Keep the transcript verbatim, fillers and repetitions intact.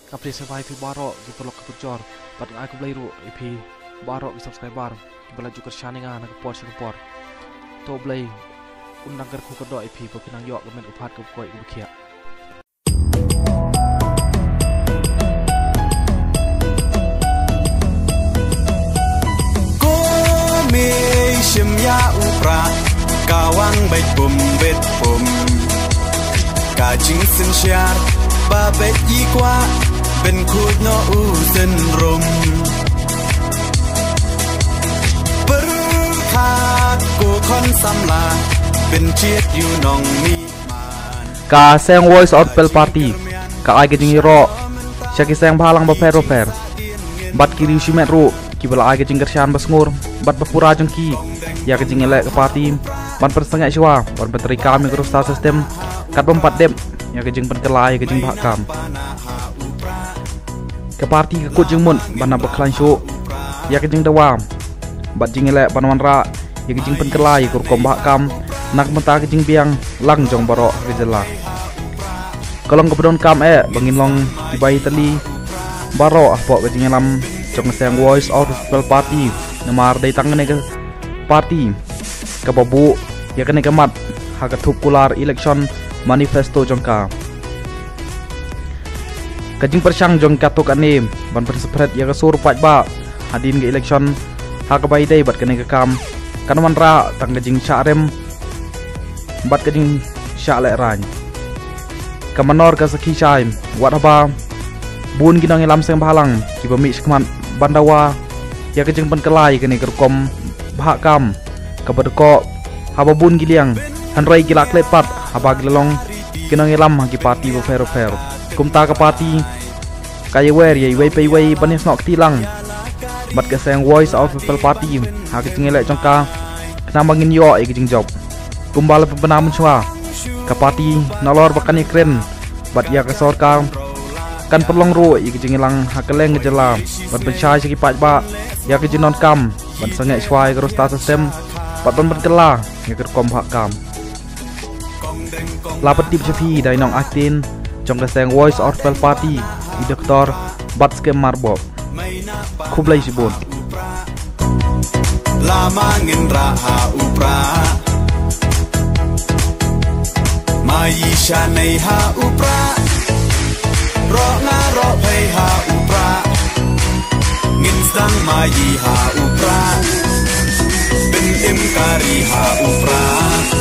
Ka phi sngewbha ïa phi baroh ki paralok ki parajor bad nga ai khublei ruh ïa phi baroh ki subscriber kiba la ju kyrshan ïa nga na ka por sha ka por. To Blei un nang kyrkhu kyrdoh ïa phi ba phin nang ïoh ka met ka phad kaba koit kaba khiah. Ko mei shim ïa u prah, ka wang beit pum beit pum. Ka jingsynshar ba beit i kwah, ban khuid noh u synrum. Pyrkhat ko khon samla, ban jied ïa u nongmihman. Ka seng Voice of People Party ka ai ka jingïaroh sha ki seng bhalang bapher bapher bad ki riewshimet ruh kiba la ai ka jingkyrshan basngur bad bapura jong ki ïa ka jingïaleh ka party ban pynsangeh shuwa ban pyntreikam ïa ka roster system, kat bym pat dep ïa ka jingpynkylla ïa ka jingbhah kam. Ka party ka kut jingmut ban nang pynkhlaiñ shuh ïa ka jingdawa bad jingïaleh ban wanrah ïa ka jingpynkylla ïa ka rukom bhah kam na ka bynta ka jingbiang lang jong baroh ka jylla. Ka long kaba donkam eh ba ngin long kiba ïatylli baroh hapoh ka jingïalam jong ka seng Voice of the People Party, namar dei tang kane ka party kaba buh ïa kane ka mat ha ka thup kular election manifesto jong ka. Ka jingpyrshang jong katto katne ban pynsaphriang ïa ka sur paidbah hadien ka election ha kaba ïadei bad kane ka kam kan wanrah tang ka jingshah rem bad ka jingshah lehraiñ. Ka Manor ka sakhi shai wat haba bun ki nongïalam seng bhalang kiba mih shakhmat ban dawa ïa ka jingpynkylla ïa kane ka rukom bhah kam kaba dkoh ha ba bun ki liang, hynrei ki la klet pat ha ba ki la long ki nongïalam ha ki party bapher bapher. Kumta ka party ka ïawer ïa iwei pa iwei ban ïasnoh kti lang bad ka seng Voice of People Party ha ka jingïaleh jong ka, khnang ba ngin ïoh ïa ka jingjop. Kumba la pynbna mynshuwa, ka party nalor ba kan ïakren bad ïa ka sorkar, kan pynlong ruh ïa ka jingïalang ha kylleng ka jylla ban pynshai sha ki paidbah ïa ka jingdonkam ban sangeh shuwa ïa ka roster system bad ban pynkylla ïa ka rukom bhah kam. La pyntip sha phi da i nongaiktien jong ka seng Voice of People Party, i Doktor Batskhem Marbok. Khublei shibun. Lama ngin rah ha u prah, ma i shanei ha u prah, roh nga roh pei ha u prah, ngin sdang ma i ha u prah, bin im kari ha u prah.